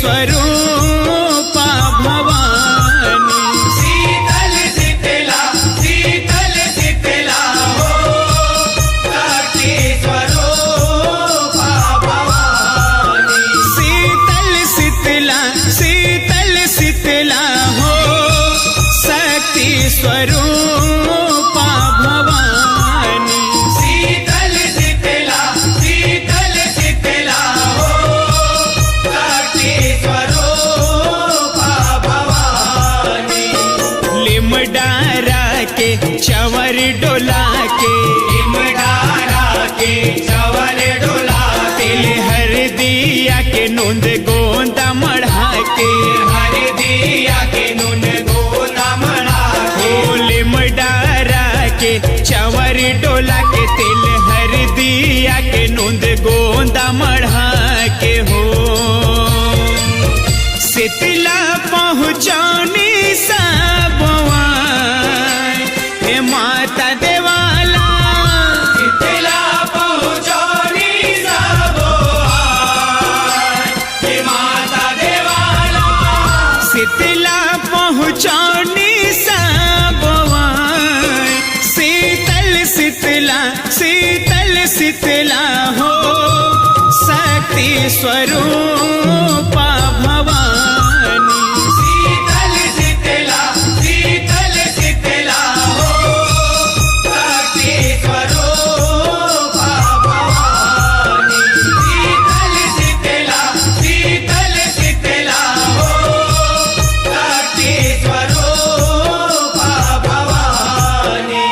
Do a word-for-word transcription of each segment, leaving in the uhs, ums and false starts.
स्वरूपा भवानी। शीतल शीतला, शीतल शीतला हो, शक्ति स्वरूपा भवानी। शीतल शीतला, शीतल शीतला हो, शक्ति स्वरूपा भवानी। शीतल शीतला, शीतल शीतला हो, शक्ति स्वरूपा भवानी। लिमडारा के चंवर डोला के, लिमडारा के चंवर डोला के, तिल हरदिया के नूंद गोंदा मढ़ा के, हरदिया के नूंद गोंदा मढ़ा के। ओ लिमडारा के चंवर डोला के, तिल हरदिया के नूंद गोंदा मढ़ा के हो। शीतला पहुँचौनी सबवा, हे माता देवाला। शीतला पहुँचौनी सबवा, हे माता देवाला। शीतला पहुँचौनी सबवा, शीतल शीतला, शीतल शीतला हो, शक्ति स्वरूपा भवानी। शीतल शीतला, शीतल शीतला हो, शक्ति स्वरूपा भवानी। शीतल शीतला, शीतल शीतला हो, शक्ति स्वरूपा भवानी।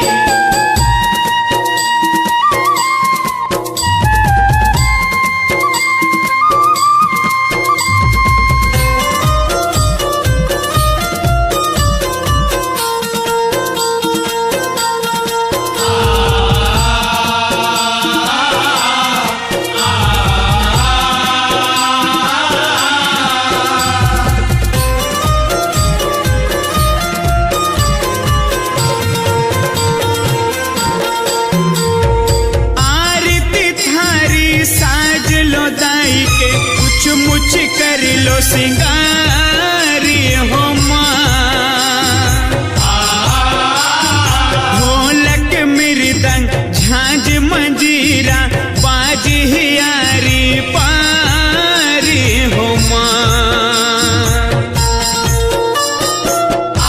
आरती थारी साज लो दाई के, कुछ मुछ कर लो सिंगारी हो माँ। ढोलक मृदंग झांझ मंजीरा बाज हियारी पारी हो माँ।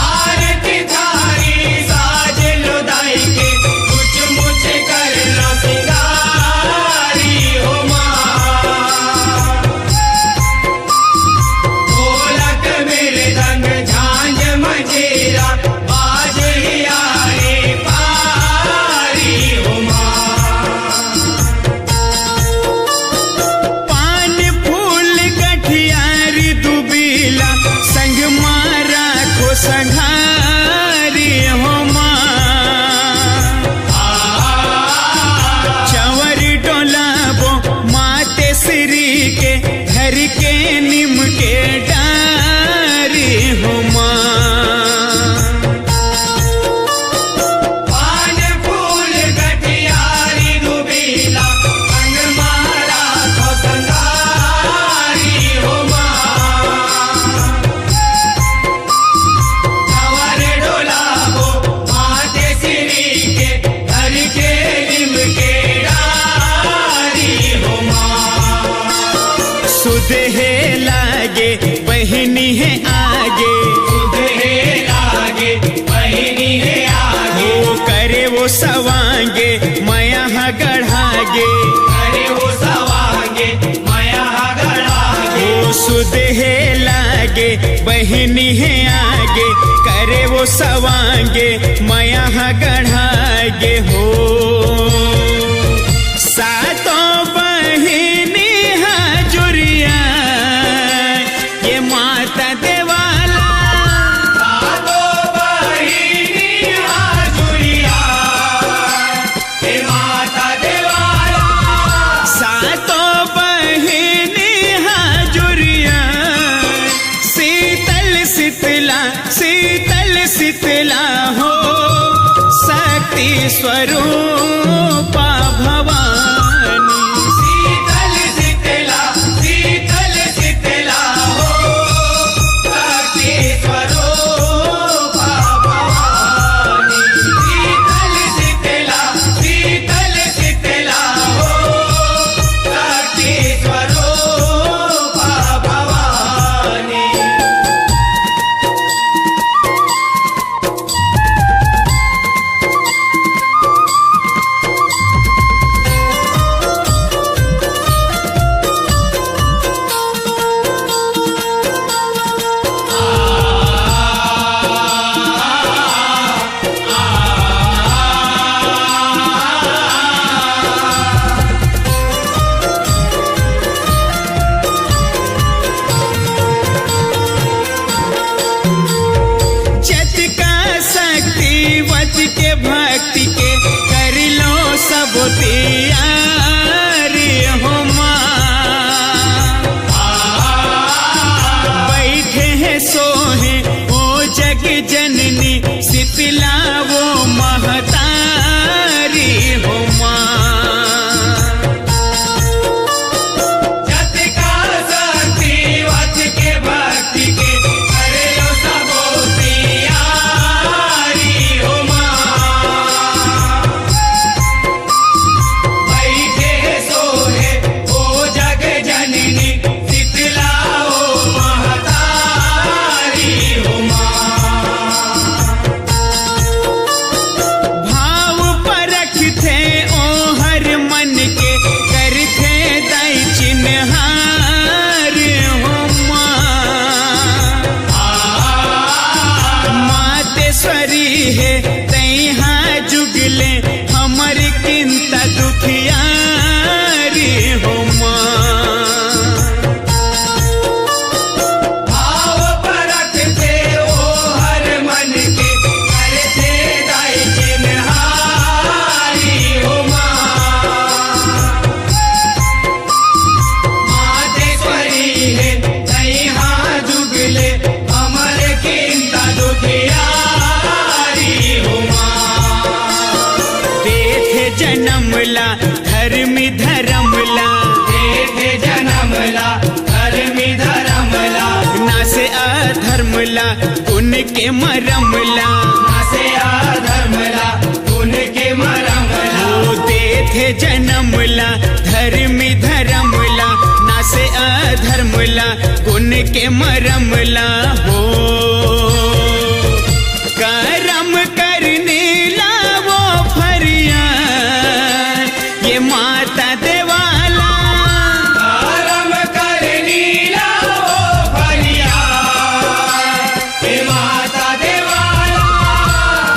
आरती थारी साज लो दाई के, कुछ मुछ कर लो सिंगारी हो माँ। ढोलक मृदंग झांझ मंजीरा बाज हियारी पारी हो माँ। पान फूल गठियारी दुबीला, संग मा राखो संघारी हो माँ। चंवर डोलाबो माते श्री के, धर के नीम के डारी हो माँ। पान फूल गठियारी दुबीला, संग मा राखो संघारी हो माँ। चंवर डोलाबो माते श्री के, धर के नीम के डारी हो माँ। सुध हे लागे बहिनी हे आगे, सुध हे लागे बहिनी हे आगे। ओ करे वो सवांगे मया हा गढ़ागे, करे वो सवांगे मया हा गढ़ागे। ओ सुध हे लागे बहिनी हे आगे, करे वो सवांगे मया हा गढ़ागे हो। सातों बहिनी हजुरिया, ये माता देवाला। सातों बहिनी हजुरिया, ये माता देवाला। सातों बहिनी हजुरिया, शीतल शीतला, शीतल शीतला हो, शक्ति स्वरूपा भवानी। शीतल शीतला, शीतल शीतला हो, जननी शीतला वो महतारी हो माँ। जतका शक्ति वत के भक्ति के करे लो सबो तियारी हो माँ। बैठे सोहे ओ जग जननी शीतला ओ महतारी हो माँ। भाव परखथे ओ हर मन के, करथे दाई चिन्हार हो माँ। मातेश्वरी हे तैहा जुगले, हमर किंता दुखियारी हो माँ। भाव परखथे ओ हर मन के, करथे दाई चिन्हारी हो माँ। मातेश्वरी हे तैहा जुगले, हमर किंता दुखियारी हो माँ। देथे जनम ला धर्मी धरम ला, देथे जनम ला धर्मी धरम ला, नासे अधर्म ला गुण के मरम ला। नासे अधर्म ला गुण के मरम ला। ओ देथे जनम ला धर्मी धरम ला, नासे अधर्म ला गुण के मरम ला हो। करम करनी ला वो फरिया, ये माता देवाला। करम करनी ला वो फरिया, ये माता देवाला।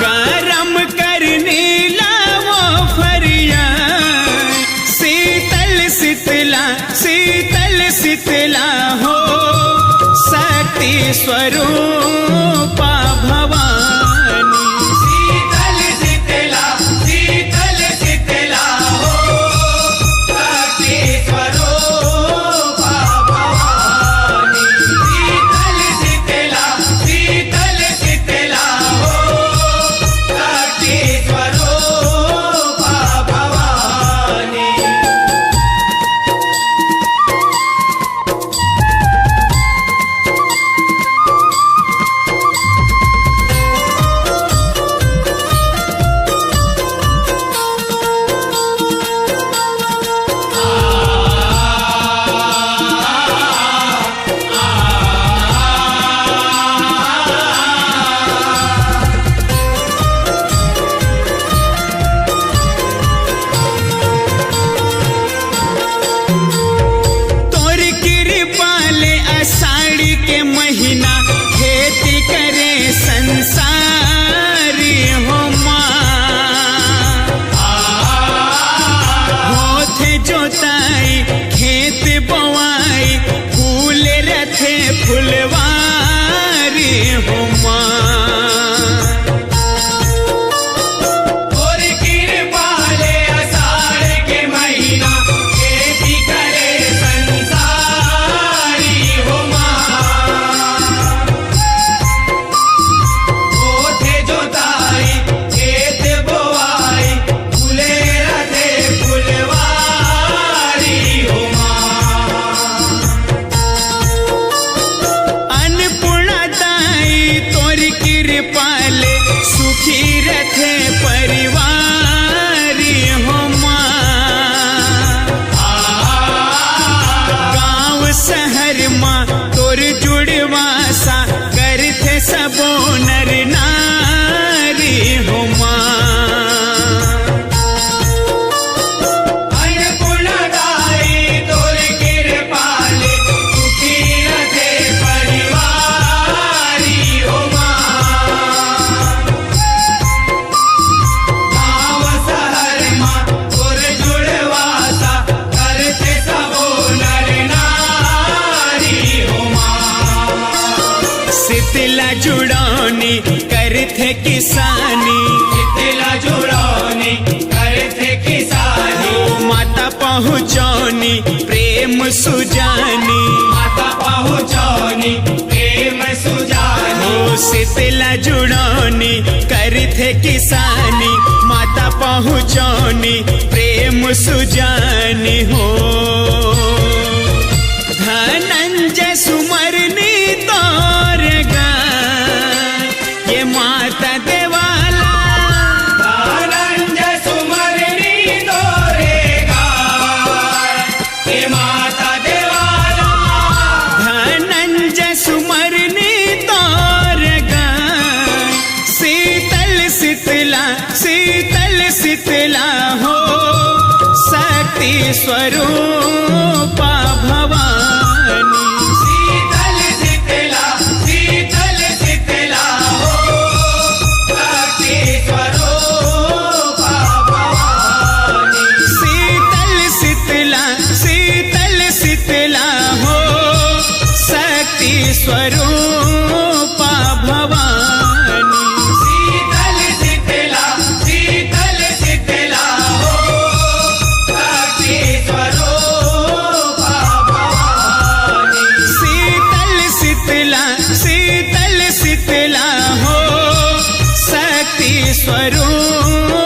करम करनी ला वो फरिया, शीतल शीतला, शीतल शीतला हो शक्ति स्वरूपा भवानी। शीतल शीतला, शीतल शीतला हो शक्ति स्वरूपा भवानी। शीतल शीतला, शीतल शीतला हो शक्ति स्वरूपा भवानी। तोर कृपा ले आषाढ़ के महीना खेती करे संसारी हो माँ। होथे जोताई खेत बोवाई, फूल रथे फुलवारी हो माँ। तोर कृपा ले आषाढ़ के महीना खेती करे संसारी हो माँ। होथे जोताई खेत बोवाई, फूले रथे फुलवारी हो माँ। अन्नपूर्णा दाई तोर कृपा ले सुखी रथे परिवारी हो माँ। गाँव शहर माँ तोर जुड़वासा करथे सबो नर नारी हो माँ। अन्नपूर्णा दाई तोर कृपा ले सुखी रथे परिवारी हो माँ। गाँव शहर माँ तोर जुड़वासा करथे सबो नर नारी हो माँ। शीतला जुड़ौनी करथे किसानी। शीतला जुड़ौनी करथे किसानी। ओ माता पहुँचौनी प्रेम सुजानी। माता पहुँचौनी प्रेम हो शीतला जुड़ौनी करथे किसानी, माता पहुँचौनी प्रेम सुजानी हो। धनंजय सुमरनी तोर गाय, ये माता देवाला। धनंजय सुमरनी तोरे गाय, हे माता देवाला। धनंजय सुमरनी तोर गाय, शीतल शीतला, शीतल शीतला हो, शक्ति स्वरूपा भवानी। शीतल शीतला, शीतल शीतला हो, शक्ति स्वरूपा भवानी। शीतल शीतला, शीतल शीतला हो, शक्ति स्वरूपा भवानी। शीतल शीतला, शीतल शीतला हो, शक्ति स्वरूपा भवानी। शीतल शीतला, शीतल शीतला हो, शक्ति स्वरूप